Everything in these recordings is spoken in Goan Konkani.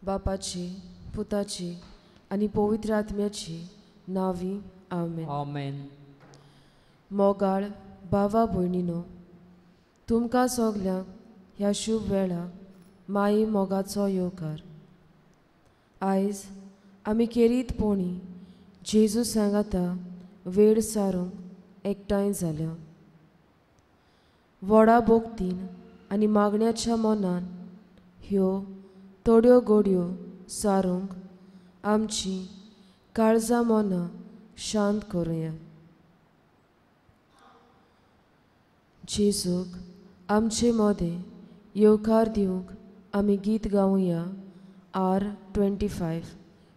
बापाची, पुताची आनी पवित्र आत्म्याची नावी आमेन. आमेन. मोगाळ भावा भयणीनो, तुमकां सगल्यांक ह्या शुभ वेळा माई मोगाचो येवकार. आयज आमी खेरीतपणी जेजू सांगाता वेळ सारूंक एकठांय जाल्या. व्हडा भोक्तीन आनी मागण्याच्या मनान ह्यो थोड्यो गोडयो सारूंक आमची काळजां मनां शांत करुया. जेजूक आमचे मदें येवकार दिवंक आमी गीत गावया R25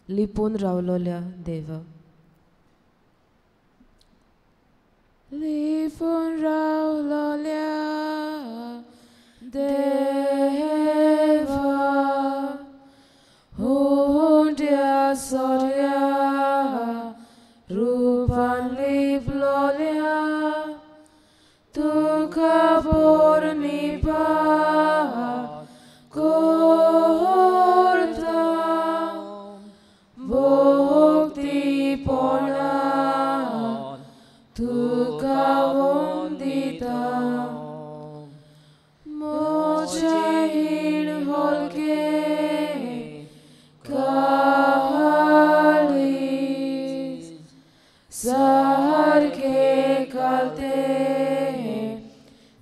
लिपून रावलोल्या देवा. लिपून रावलोल्या देवा, हुंड्या सोऱ्या रुपान लिपलोल्या, तुका पोरनिपा करता, भक्तीपणा तुका वंदिता. म्हजें हीण हलकें काळीज सारकें कालतें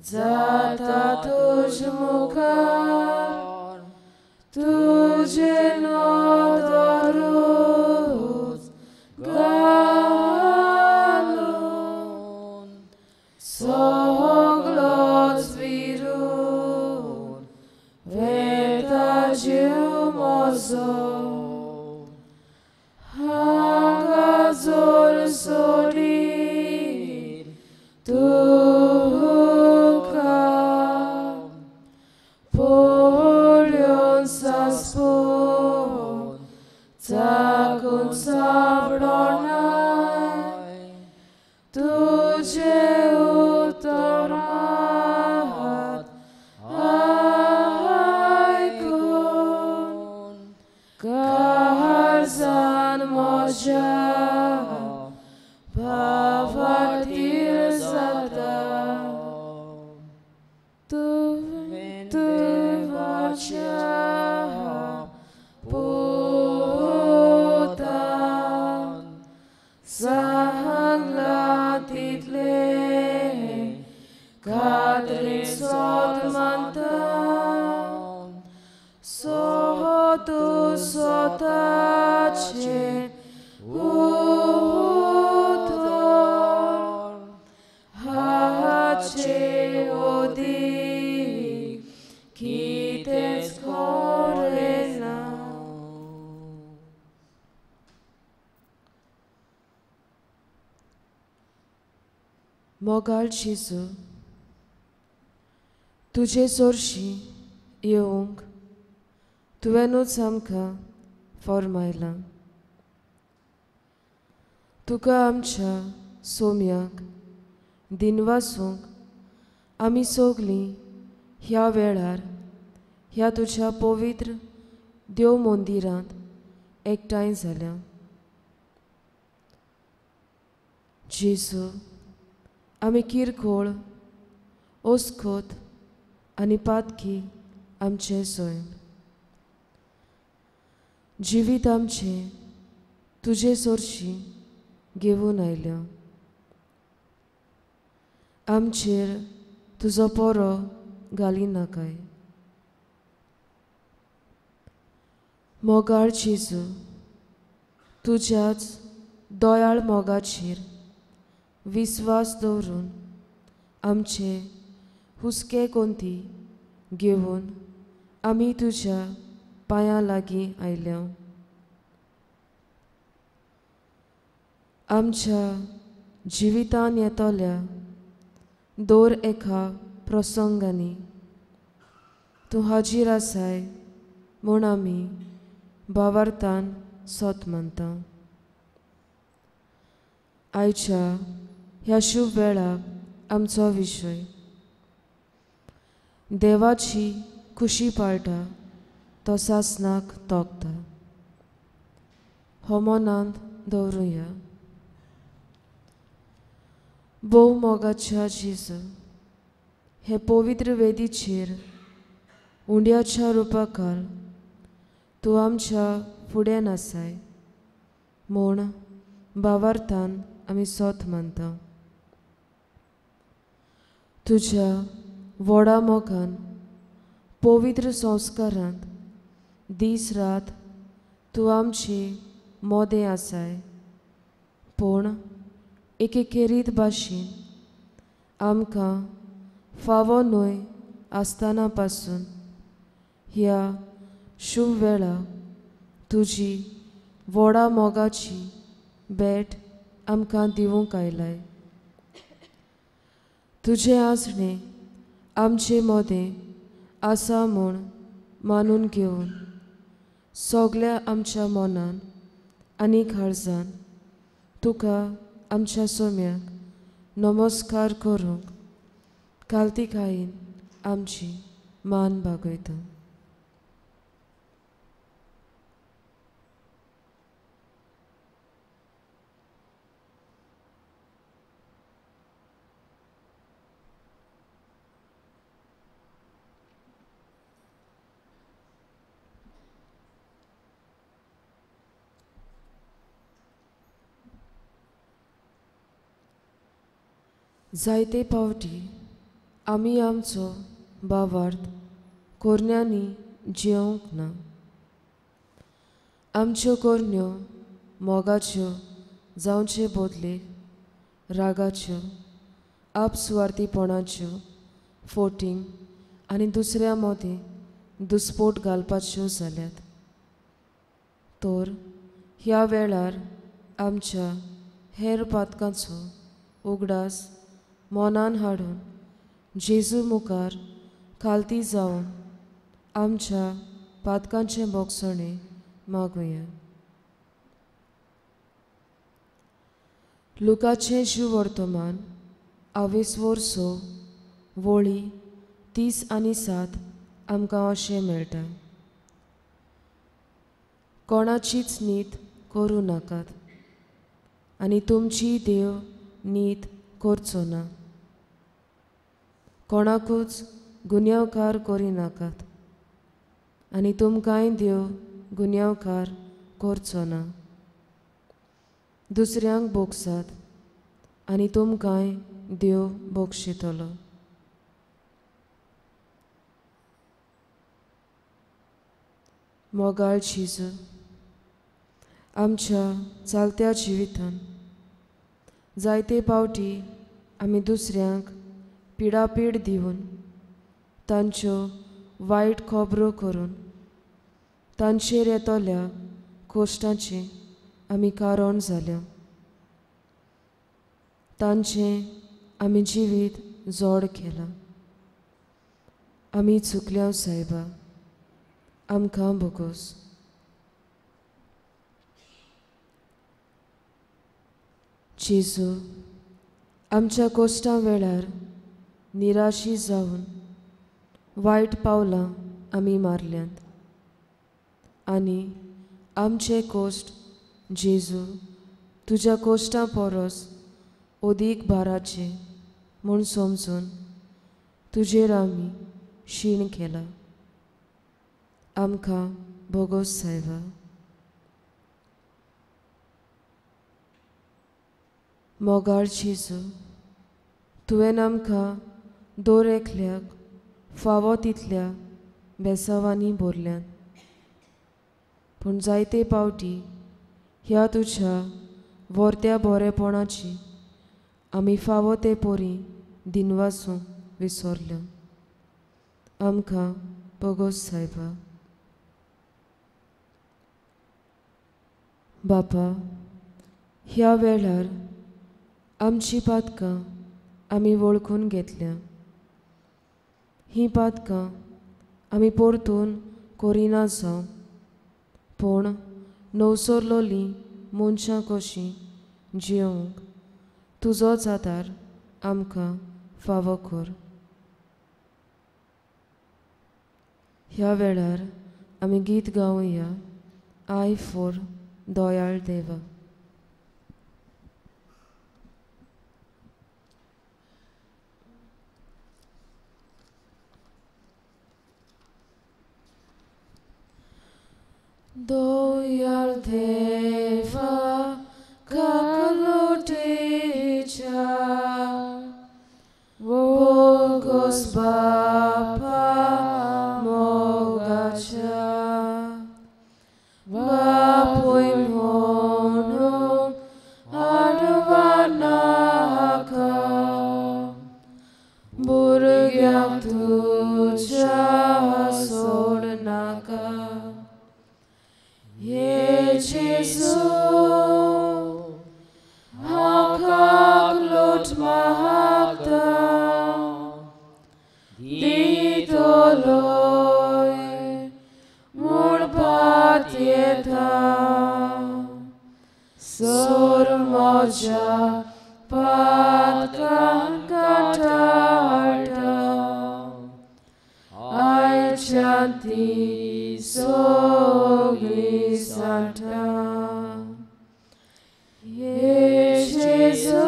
जाता तुज मुखार, तुजें नदरूच घालून सगलोच विरून वेता जीव म्हजो. हांगा जोर सोडीन तुका, पळोवन सासपून चाकून सापडना तुजें उतर मात आयकून काळजान म्हज्या भावार्थीर जाता. तुवें देवाच्या पुतान सांगलां तितलें खात्रीन सोद मानता, सो तूं स्वताचें उतर हाचें अदीक कितेंच खरें ना. मोगाळ जेजू, तुजे सरशीं येवंक तुवेंनूच आमकां फॉर्मायलां. तुका आमच्या सोम्याक दिनवासूंक आमी सगलीं ह्या वेळार ह्या तुज्या पवित्र देव मंदिरांत एकठांय जाल्या. जेजू, आमी किरकोळ ओस्कोत आनी पातकी आमचें सैम जिवीत आमचें तुजे सरशीं घेवन आयल्या. आमचेर तुजो पोरो घालिनाकाय. मोगाळ जेजू, तुज्याच दयाळ मोगाचेर विस्वास दवरून आमचे हुस्के कोंती घेवन आमी तुज्या पांयां लागीं आयल्या. आमच्या जिवितान येतल्या दर एका प्रसंगांनी तूं हाजीर आसाय म्हूण आमी भावार्थान सोत मानता. आयच्या ह्या शुभ वेळाक आमचो विशय देवाची खुशी पाळटा तो सासनाक तोखता. हो मनांत दवरुया. भोव मोगाच्या जेजू, हे पवित्र वेदीचेर उंड्याच्या रुपाकार तूं आमच्या फुड्यान आसाय म्हूण भावार्थान आमी सोत मानता. तुज्या व्हडा मोगान पवित्र संस्कारांत दीस रात तूं आमची मोदें आसाय, पूण एके खेरीत भाशेन आमकां फावो न्हय आसतना पासून ह्या शुभ वेळा तुजी व्हडा मोगाची भेट आमकां दिवंक आयलाय. तुजें आसणें आमचे मोदें आसा म्हूण मानून घेवन सगल्या आमच्या मनान आनी काळजान तुका आमच्या सोम्याक नमस्कार करूंक कालतिकायेन आमची मान बागयता. जायते पावटी आमी आमचो भावार्थ कोरण्यांनी जेवंक ना. आमच्यो कोरण्यो मोगाच्यो जावचे बदले रागाच्यो, आपसुवार्थीपणाच्यो, फोटींग आनी दुसऱ्या मदें दुस्पोट घालपाच्यो जाल्यात. तर ह्या वेळार आमच्या हेर पातकांचो उगडास मनान हाडून जेजू मुखार खालती जावन आमच्या पातकांचें भोगसणें मागुया. लुकाचें शुवर्तमान आवेसवोर 6 वळी 30 आनी 7 आमकां अशें मेळटा. कोणाचीच नीत करूं नाकात आनी तुमची देव नीत करचो ना. कोणाकूच गुन्यांवकार करिनाकात आनी तुमकांय देव गुन्यांवकार करचो ना. दुसऱ्यांक भोगसात आनी तुमकांय देव भोगशितलो. मोगाळ जेजू, आमच्या चालत्या जिवितान जायते पावटी आमी दुसऱ्यांक पिडापीड दिवन तांच्यो वायट खबरो करून तांचेर येतल्या कोश्टाचें आमी कारण जाल्या. तांचें आमी जिवीत जोड केलां. आमी चुकल्या सायबा, आमकां भोगोस. जेजू, आमच्या कोश्टां वेळार निराशी जावन वायट पावलां आमी मारल्यांत आनी आमचे कोश्ट जेजू तुज्या कोश्टां परस अदीक भाराचे म्हूण समजून तुजेर आमी शीण केला. आमकां भोगोस सायबा. मोगाळ जेजू, तुवें आमकां दर एकल्याक फावो तितल्या बेसावांनी भरल्यात, पूण जायते पावटी ह्या तुज्या वर्त्या बरेपणाची आमी फावो ते परी दिनवासूंक विसरल्या. आमकां भोगोस सायबा. बापा, ह्या वेळार आमची पातकां आमी वळखून घेतल्या. हीं पातकां आमी परतून करिना जावं, पूण नवसरलोलीं मनशां कशीं जियोंक तुजोच आदार आमकां फावो कर. ह्या वेळार आमी गीत गावया I four दोयाळ देवा. दोयाळ देवा काकलुटीच्या वोगोस बापा मोगाच्या बापूय म्हणून आडवानाका भुरग्यांक तुज्या सोडनाका. ये जेजू हांव काकलूट मागता दितलोय म्हूण पातयेता सोर म्हज्या पातकांक काडटा आयच्यान ती सगळी सांठा. ये जेजू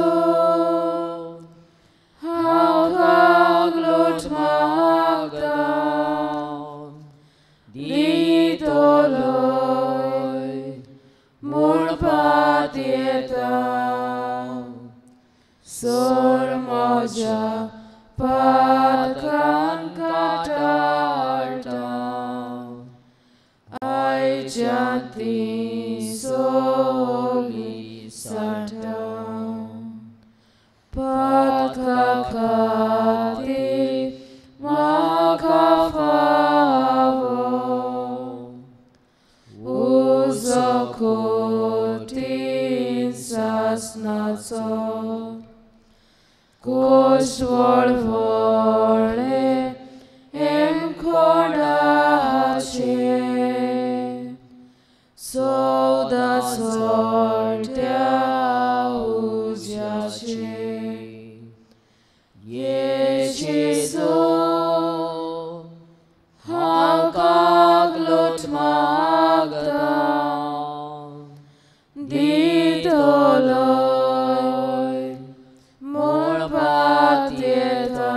हांव काकलूट मागता दितलोय म्हूण पातयेता सोर म्हज्या पातकांक काडटा आयच्यान ती सगळी सांठा. पातका खातीर म्हाका फावो उजो कोटीन सासनाचो कोश वळवळे हेमखोंडाचे 14 सोळट्या उज्याचे. ये जेजू हांव काकलूट मागता दितलोय म्हूण पातयेता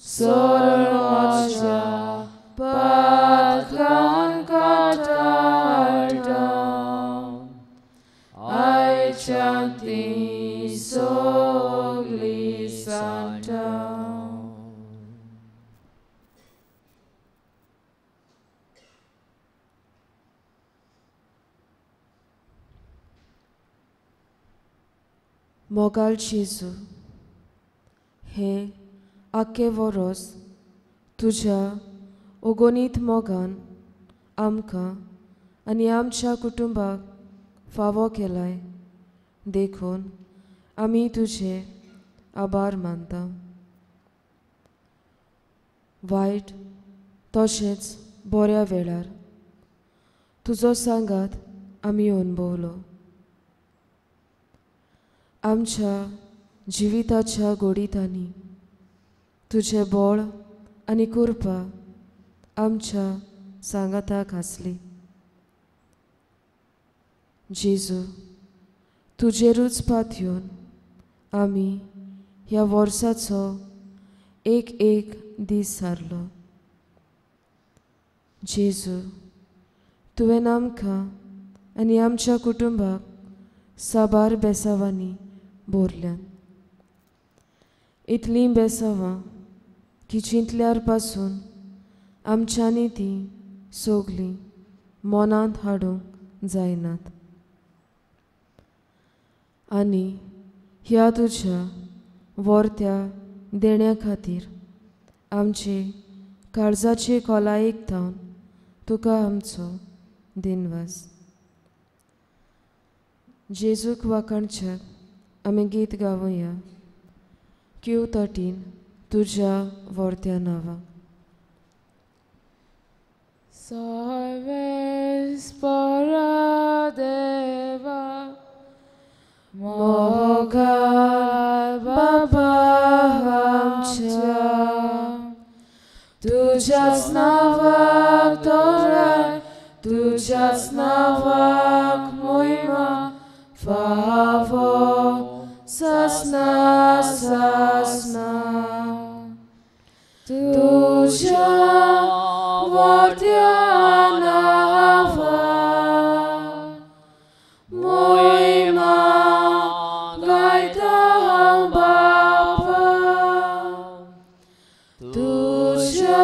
सोर म्हज्या पातकांक काडटा आयच्यान ती सगळी सांठा. मोगाळ जेजू, हें आख्खें वरोस तुज्या अगणीत मोगान आमकां आनी आमच्या कुटुंबाक फावो केलाय देखून आमी तुजे आभार मानता. वायट तशेंच बऱ्या वेळार तुजो सांगात आमी अणभवलो. आमच्या जिविताच्या गोडितांनी तुजें बळ आनी कृपा आमच्या सांगाताक आसली. जेजू, तुजेरूच पातयेवन आमी ह्या वर्साचो एक एक दीस सारलो. जेजू, तुवें आमकां आनी आमच्या कुटुंबाक साबार बेसावांनी भरल्यात. इतलीं बेसावां की चिंतल्यार पासून आमच्यांनी तीं सगलीं मनांत हाडूंक जायनात. आनी ह्या तुज्या वर्त्या देण्या खातीर आमचे काळजाचे खोलायेक थावन तुका आमचो दिनवास. जेजूक वाखाणच्याक आमी गीत गावया क्यू 13 तुज्या वर्त्या नांवाक. सर्वेस्परा देवा मोगाळ बाबा आमच्या तुज्याच नांवाक तोराय, तुज्याच नांवाक मोहिमा फावो सासना सासना. तुज्या व्हडल्या नांवाक मोहिमा गायता हांव बापा, तुज्या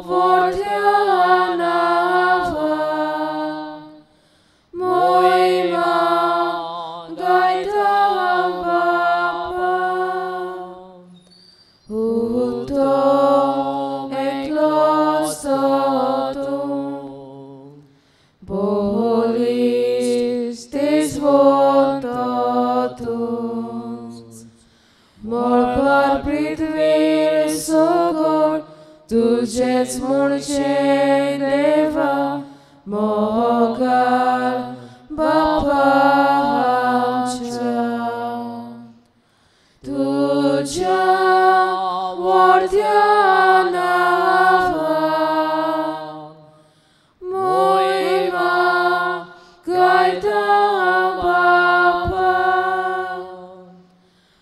व्हडल्या नांवाक मोहिमा गायता हांव बापा. उतो एकलोच तूं, बोलीस तेजवंत तूंच, मळबार पृथ्वीर सगळ तुजेच म्हणचें देवा मोगाळ बापा आमच्या. तुज्या व्हडल्या नांवाक मोहिमा गायता बापा,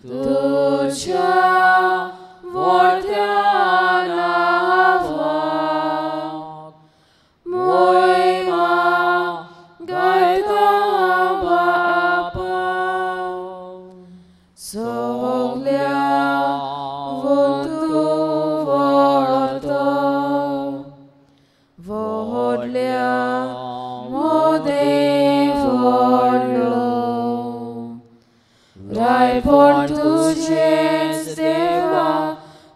तुज्या व्हडल्या नांवाक मोहिमा गायता बापा. सगल्या वंतू व्हडतो, व्हडल्या मदें व्हडलो, रायपण तुजेंच देवा,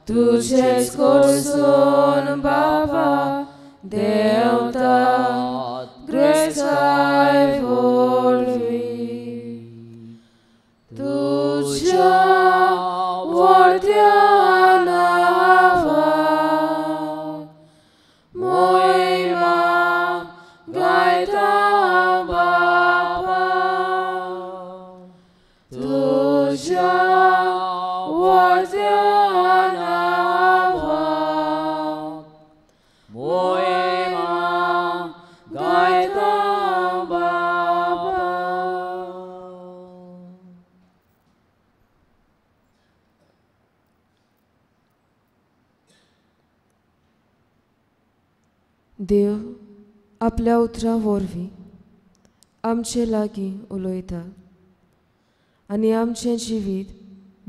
तुजेच कडसून बाबा देंवता ग्रेस्ताय वरवीं. तुज्या व्हडल्या नांवाक मोहिमा गायता बापा, तुज्या व्हडल्या नांवाक मोहिमा गायता बापा. देव आपल्या उतरां वरवीं आमचे लागीं उलयता आनी आमचें जिवीत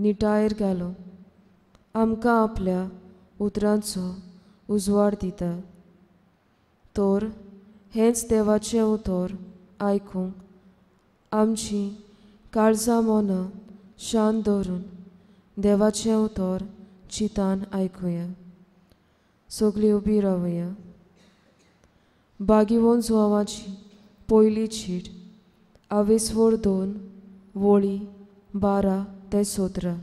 निटायेर घालून आमकां आपल्या उतरांचो उजवाड दिता. तर हेंच देवाचें उतर आयकूंक आमचीं काळजां मनां शांत दवरून देवाचें उतर चिंतान आयकुया. सगळीं उबी रावया. बागिवोन जुवांवाची पयली चीट आवेसवोर 2 वळी 12 ते 17.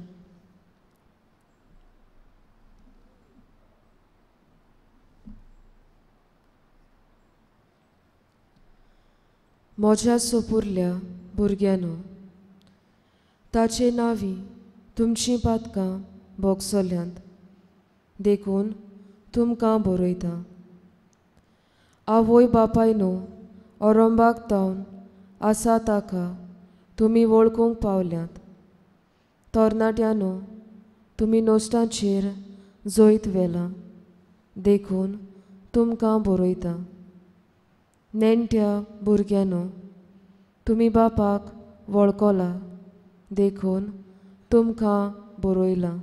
म्हज्या सोपुरल्या भुरग्यांनो, ताचे नांवी तुमचीं पातकां भोगसल्यांत देखून तुमकां बरयतां. आवय बापायनो औरंबाक तावन आसा ताका तुमी वळखूंक पावल्यात. तरणाट्यांनो, तुमी नश्टाचेर जैत व्हेलां देखून तुमकां बरयतां. नेण्ट्या भुरग्यांनो, तुमी बापाक वळखला देखून तुमकां बरयलां.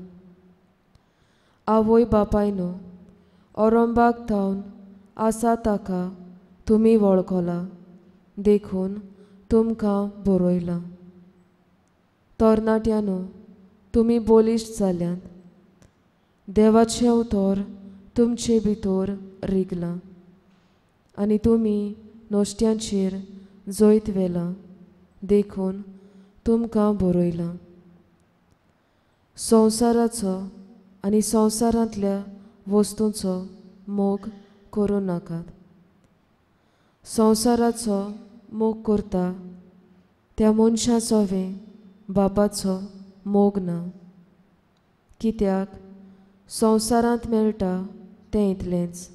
आवय बापायनो औरंबाक तावन आसा ताका तुमी वळखला देखून तुमकां बरयलां. तरणाट्यांनो, तुमी बळिश्ट जाल्यात, देवाचें उतर तुमचे भितर रिगलां आनी तुमी नश्ट्यांचेर जैत व्हेलां देखून तुमकां बरयलां. संवसाराचो आनी संवसारांतल्या वस्तूंचो मोग करूं नाकात. संवसाराचो मोग करता त्या मनशाचो वे बापाचो मोग ना. कित्याक संवसारांत मेळटा तें इतलेंच.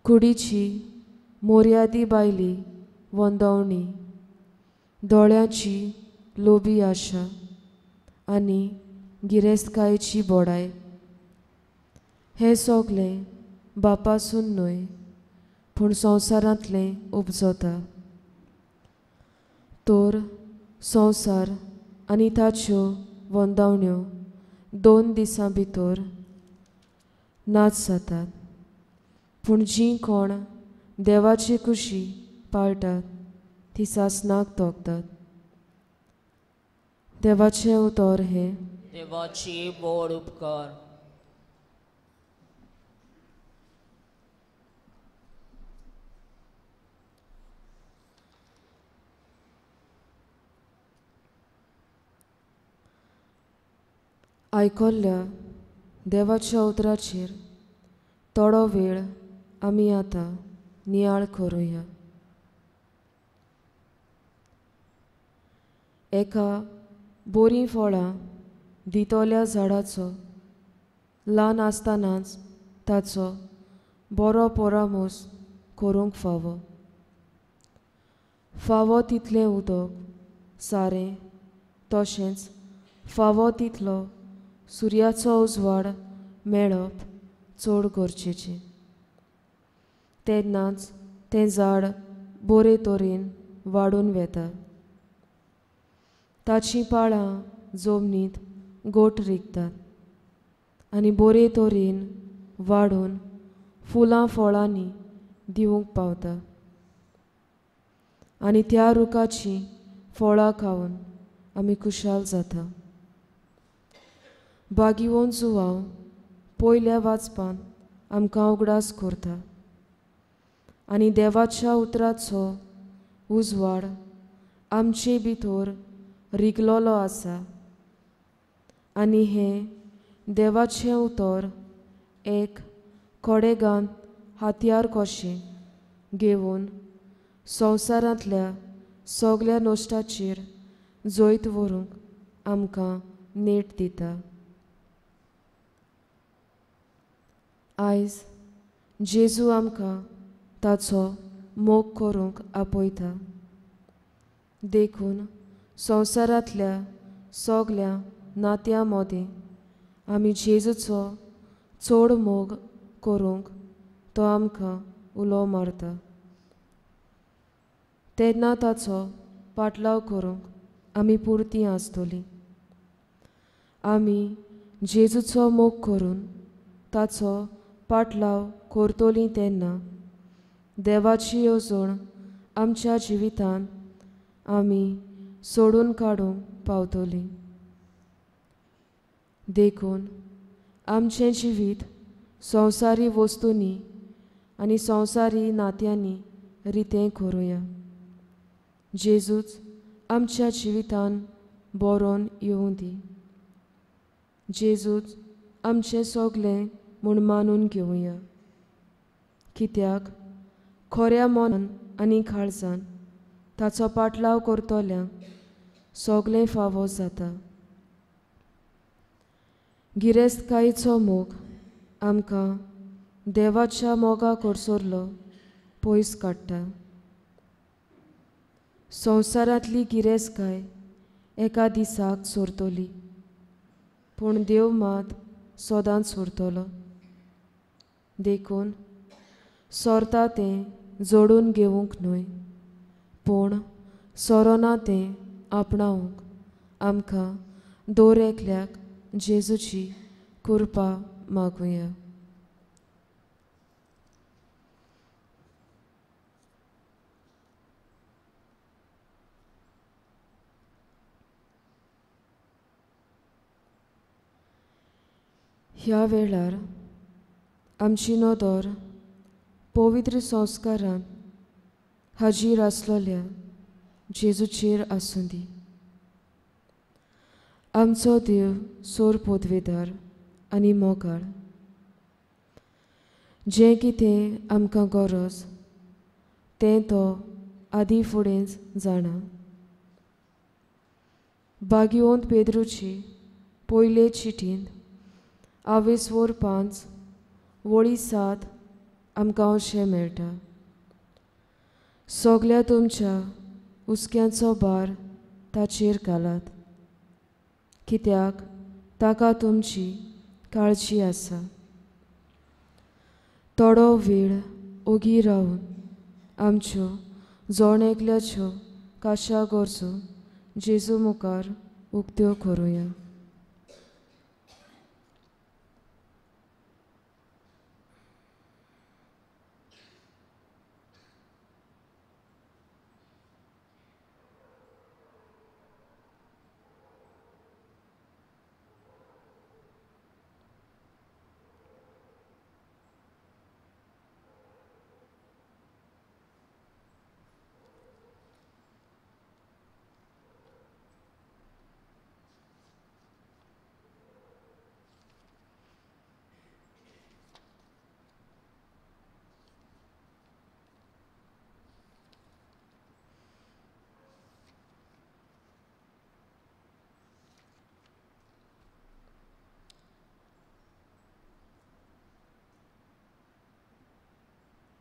कुडीची मोर्यादी बायली वंदवणी, दोळ्यांची लोबी आशा आनी गिरेस्तकायेची बोडाय, हें सगलें बापासून न्हय पूण संवसारांतलें उपजता. तर संवसार आनी ताच्यो वंदावण्यो 2 दिसां भितर नाच जातात, पूण जीं कोण देवाची कुशी पाळटात ती सासणाक तोखतात. देवाचें उतर हें. देवाची बोड उपकार. आयकल्ल्या देवाच्या उतराचेर थोडो वेळ आमी आतां नियाळ करुया. एका बोरीं फळां दितल्या झाडाचो ल्हान आसतनाच ताचो बरो परामोस करूंक फावो. फावो तितलें उदक, सारें, तशेंच फावो तितलो सुर्याचो उजवाड मेळप चड गरजेचें. तेन्नाच तें झाड बरे तरेन वाडून वेता. ताचीं पाळां जमनींत गोट रिगतात आनी बरे तरेन वाडून फुलां फळांनी दिवंक पावता आनी त्या रुखाचीं फळां खावन आमी खुशाल जाता. बागिवोन जुवांव पयल्या वाचपान आमकां उगडास करता आनी देवाच्या उतराचो उजवाड आमचे भितर रिगलोलो आसा आनी हें देवाचें उतर एक कोडेगान हातयार कशें घेवन संवसारांतल्या सगल्या नश्टाचेर जैत व्हरूंक आमकां नेट दिता. आयज जेजू आमकां ताचो मोग करूंक आपयता. देखून संवसारांतल्या सगल्या नात्यां मदीं आमी जेजूचो चड मोग करूंक तो आमकां उलो मारता. तेन्ना ताचो पाटलाव करूंक आमी पुरती आसतली. आमी जेजूचो मोग करून ताचो पाटलाव करतली तेन्ना देवाची येवजण आमच्या जिवितांत आमी सोडून काडूंक पावतली. देखून आमचें जिवीत संवसारी वस्तूंनी आनी संवसारी नात्यांनी रितें करुया. जेजूच आमच्या जिवितान बरोवन येवं दी. जेजूच आमचें सगलें म्हूण मानून घेवया. कित्याक खऱ्या मनान आनी काळजान ताचो पाटलाव करतल्यांक सगलें फावो जाता. गिरेस्तकायेचो मोग आमकां देवाच्या मोगा कडसरलो पयस काडटा. संवसारांतली गिरेस्तकाय एका दिसाक सोरतली, पूण देव मात सदांच उरतलो. देखून सोरता तें जोडून घेवंक न्हय, पूण सोरोना तें आपणावंक आमकां दर एकल्याक जेजूची कृपा मागुया. ह्या वेळार आमची नदर पवित्र संस्कारांत हाजीर आसलेल्या जेजूचेर आसूं दी. आमचो देव सोर पोदवेदार आनी मोगाळ, जें कितें आमकां गरज तें तो आदीं फुडेंच जाणा. बागिवंत पेद्रूची पयले चिटींत आवेसवोर 5 वळी 7 आमकां अशें मेळटा, सगल्या तुमच्या हुस्क्यांचो भार ताचेर घालात, कित्याक ताका तुमची काळजी आसा. थोडो वेळ ओगी रावन आमच्यो जण एकल्याच्यो काशा गरजो जेजू मुखार उक्त्यो करुया.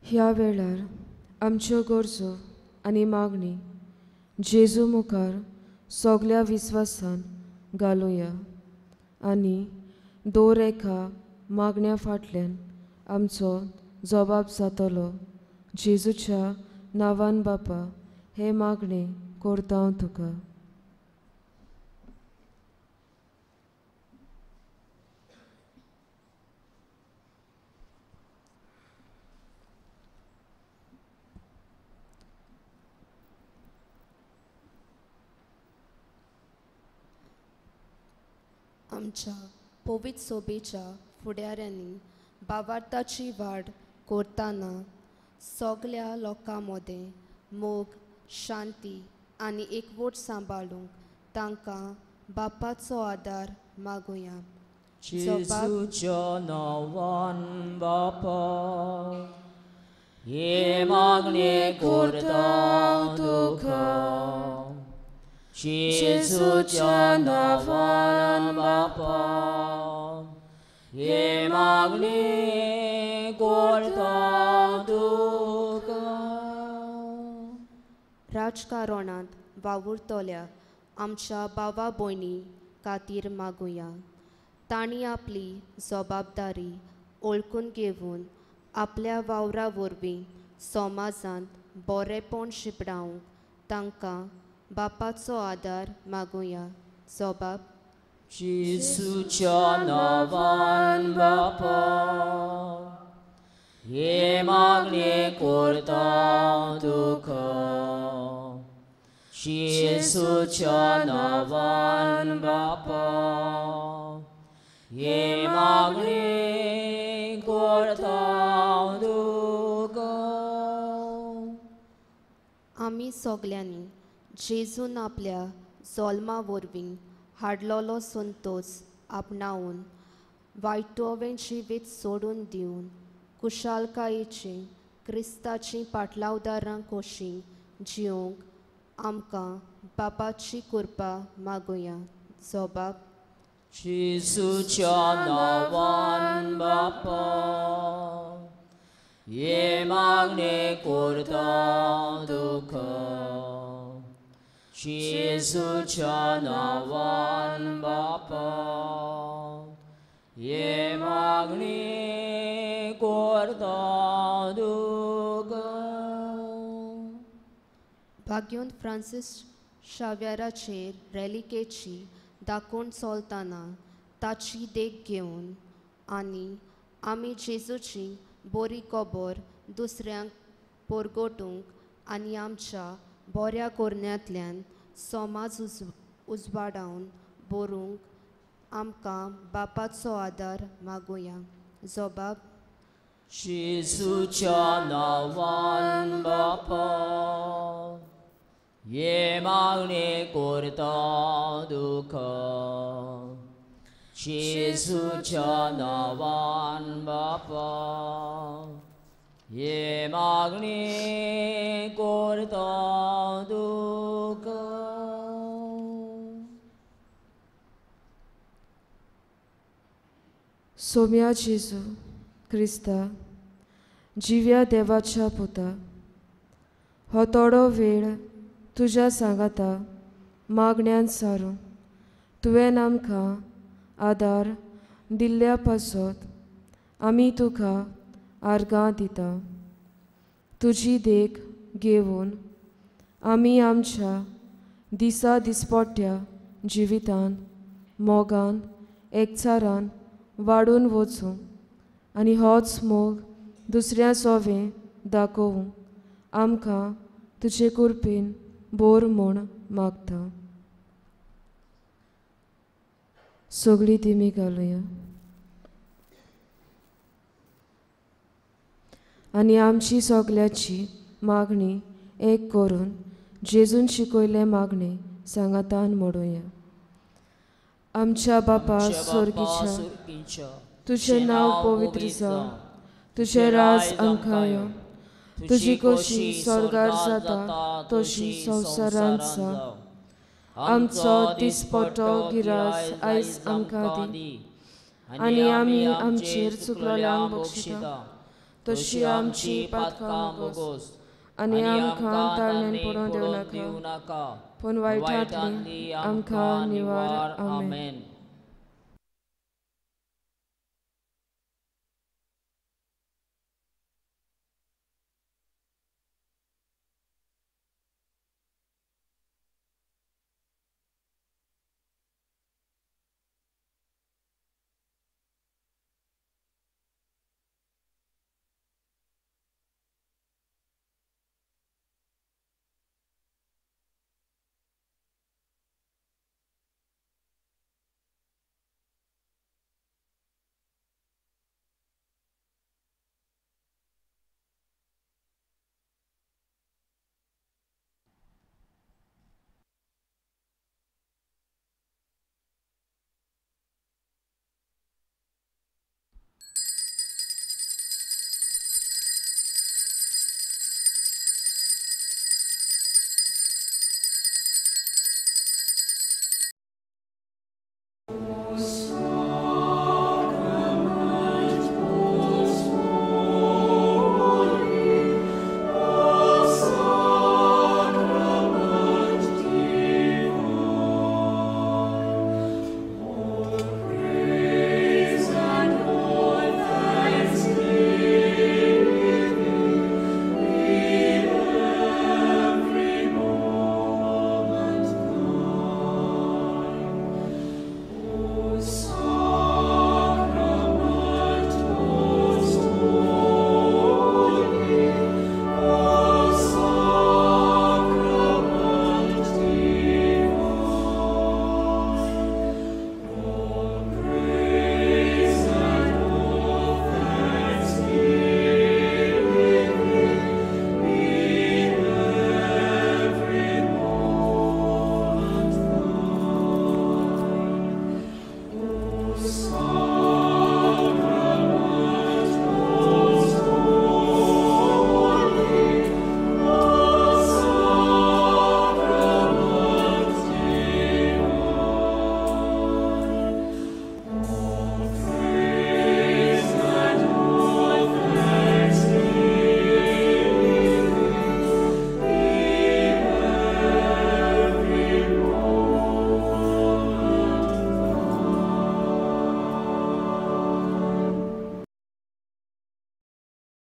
ह्या वेळार आमच्यो गरजो आनी मागणी जेजू मुखार सगल्या विस्वासान घालुया आनी दर एका मागण्या फाटल्यान आमचो जबाब जातलो. जेजूच्या नांवान बापा हे मागणे करता हांव तुका. आमच्या पवित्र सोबेच्या फुडाऱ्यांनी भावार्थाची वाड करतना सगल्या लोकां मदें मोग, शांती आनी एकवट सांबाळूंक तांकां बापाचो आदार मागुया. जेजूच्या नांवान बापा हे मागणे करता तुका. जेजूच्या नांवान बापा हे मागणे करता तुका. राजकारणांत वावुरतल्या आमच्या भावा भयणी खातीर मागुया. तांणी आपली जबाबदारी ओळखून घेवन आपल्या वावरा वरवीं समाजांत बरेपण शिंपडावंक तांकां बापाचो आदार मागुया. जबाब जेजूच्या नांवान बापा हे मागणे करता तुका. जेजूच्या नांवान बापा हे मागणे करता तुका. आमी सगल्यांनी जेजून आपल्या जल्मा वरवीं हाडलेलो संतोस आपणावन वायटोवें जिवीत सोडून दिवन कुशालकायेची क्रिस्ताची पाटलावदारां कशी जिवंक आमकां बापाची कृपा मागुया. जबाब जेजूच्या नांवान बापा हे मागणे करता तुका. जेजूच्या नांवान बापा हे मागणे करता तुका. भाग्योन फ्रांसीस शाव्याराचेर रेलिकेची दाखोवन चलतना ताची देख घेवन आनी आमी जेजूची बरी खबर दुसऱ्यांक परगटूंक आनी आमच्या बऱ्या करण्यांतल्यान समाज उजवाडावन बरोवंक आमकां बापाचो आदार मागुया. जबाब जेजूच्या नांवान बापा हे मागणे करता तुका. जेजूच्या नांवान बापा हे मागणे करता तुका. सोम्या जेजू क्रिस्ता, जिव्या देवाच्या पुता, हो थोडो वेळ तुज्या सांगाता मागण्यान सारूं तुवें आमकां आदार दिल्ल्या पासत आमी तुका आर्गां दिता. तुजी देख घेवन आमी आमच्या दिसा दिसपट्ट्या जिवितान मोगान एकचारान वाडून वचूं आनी होच मोग दुसऱ्या सोवें दाखोवं आमकां तुजे कृपेन बोर म्हूण मागता. सगळीं दिमी घालुया आनी आमची सगळ्याची मागणी एक करून जेजून शिकयले मागणी सांगातान म्हणुया. आमच्या बापा स्वर्गीच्या, तुजें नांव पवित्र जावं, तुजें राज आमकां येवं, तुजी खोशी स्वर्गार जाता तशी संवसारांत जावं. आमचो दिसपट्टो गिरास आयज आमकां दी आनी आमी आमचेर चुकलोल्यांक बक्षिता तशी आमची पातकां बोगोस आनी आमकां ताळण्यान पडोवंक दिवं नाका, पूण वायटांतली आमकां निवार. आमेन.